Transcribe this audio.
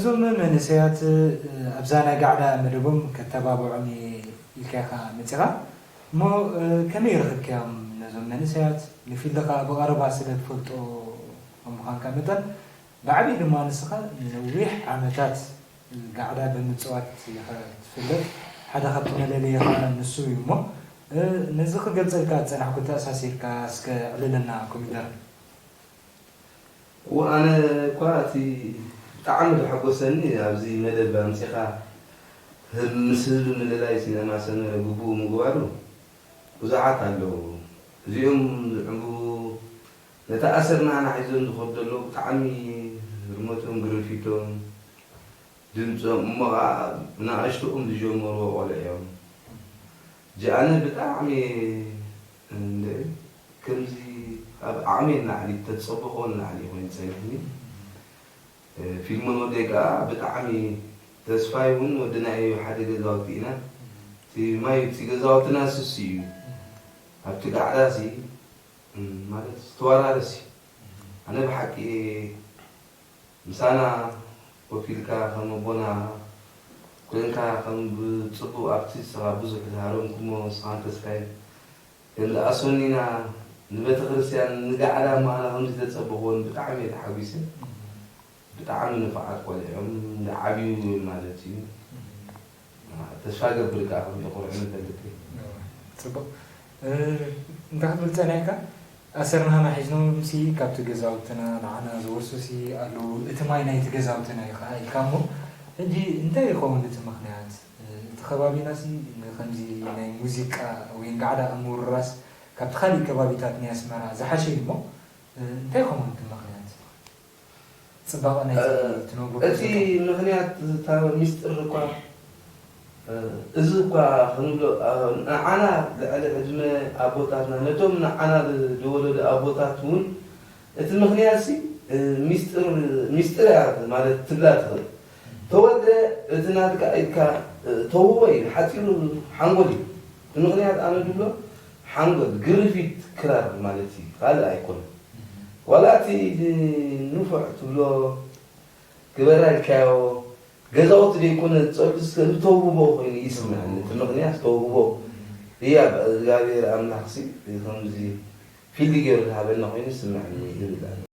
እዞም መንእሰያት ኣብዛ ናይ ጋዕዳ መደቦም ከተባብዖም ኢልካ ኢኻ መጺኻ እሞ፣ ከመይ ረኽብካዮም ነዞም መንእሰያት? ንፊልድኻ ብቐረባ ስለ ትፈልጦ ከም ምዃንካ መጠን፣ ብዓብዪ ድማ ንስኻ ንነዊሕ ዓመታት ጋዕዳ ብምጽዋት ኢኻ ትፍለጥ። ሓደ ካብቲ መለለዪ ኸኣ ንሱ እዩ እሞ፣ ነዚ ክገልጸልካ ዝጸናሕኩ ተኣሳሲርካ እስከ ኣዕልለና ኮሚደረ። እወ፣ ኣነ እኳ እቲ ብጣዕሚ ዘሐጎሰኒ ኣብዚ መደብ ኣምጺኻ ምስ ህዝቢ ምልላይ ሲነማ ሰመረ ግቡኡ ምግባሩ ብዙሓት ኣለዉ። እዚኦም ዝዕንብቡ ነታ ኣሰር ንዓና ሒዞም ዝኸዱ ዘለዉ ብጣዕሚ ህርመቶም ግርፊቶም ድምጾም እሞ ኸዓ ብንኣሽትኦም ዝጀመርዎ ቆልዑ እዮም። ጂ ኣነ ብጣዕሚ እንደ ከምዚ ካብ ዓቕመይ ንላዕሊ ተጸበኾ ንላዕሊ ኮይኑ ጸኒሕኒ። ፊልሞን ወደይ ከኣ ብጣዕሚ ተስፋይ እውን ወዲ ናይ ሓደ ገዛውቲ ኢና። እቲ ማይ እቲ ገዛውትና ስሲ እዩ። ኣብቲ ጋዕዳ ሲ ማለት ተወራረስ እዩ። ኣነ ብሓቂ ምሳና ኮፍ ኢልካ ከም ኣቦና ኮንካ ከም ብጽቡቕ ኣብቲ ንስኻ ብዙሕ ዝሃረምኩሞ ንስኻን ተስፋይን ከም ዝኣሰኒና ንቤተክርስትያን ንጋዕዳ እሞ ኣነ ከምዚ ተጸበኽዎን ብጣዕሚ እየ ተሓጒሰ። ብጣዕሚ ንፉዓት ቆልዑ እዮም ዝዓብዩ እዮም ማለት እዩ። ተስፋ ገብር ከኣ ከም ዘኹርዑ ንፈልጥ እዩ። ጽቡቕ። እንታይ ክትብል ጸኒሕካ? ኣሰር ንሃና ሒዝኖምሲ ካብቲ ገዛውትና ንዓና ዝወርሱሲ ኣለዉ፣ እቲ ማይ ናይቲ ገዛውትና እዩ ኸኣ ኢልካ እሞ፣ ሕጂ እንታይ ይኸውን እቲ ምኽንያት? እቲ ከባቢናሲ ንኸምዚ ናይ ሙዚቃ ወይ ጋዕዳ ኣብ ምውርራስ ካብቲ ካሊእ ከባቢታት ናይ ኣስመራ ዝሓሸ እዩ እሞ፣ እንታይ ይኸውን እቲ ምኽንያት? ጽባቐ ናይቲ ትነብሮ እቲ ምኽንያት ዝታወ ሚስጥር እኳ እዚ እኳ ክንብሎ ንዓና ልዕሊ ዕድመ ኣቦታትና ነቶም ንዓና ዝወለዱ ኣቦታት እውን እቲ ምኽንያት ሲ ሚስጥር ሚስጥር እያ ማለት ትብላ ትኽእል። ተወልደ እቲ ናትካ ኢልካ ተውህቦ እዩ ሓፂሩ ሓንጎል እዩ። እቲ ምኽንያት ኣነ ዝብሎ ሓንጎል ግርፊት ክራር ማለት እዩ ካልእ ኣይኮነን። ዋላ እቲ ንፉዕ ትብሎ ግበራ ኢልካዮ ገዛውቲ ዘይኮነ ዝፀሉ ዝተውህቦ ኮይኑ ይስምዐኒ። እቲ ምኽንያት ተውህቦ እያ እግዚኣብሔር ኣምላኽሲ ከምዚ ፊልድ ገይሩ ዝሃበና ኮይኑ ይስምዐኒ ይብል ኣሎ።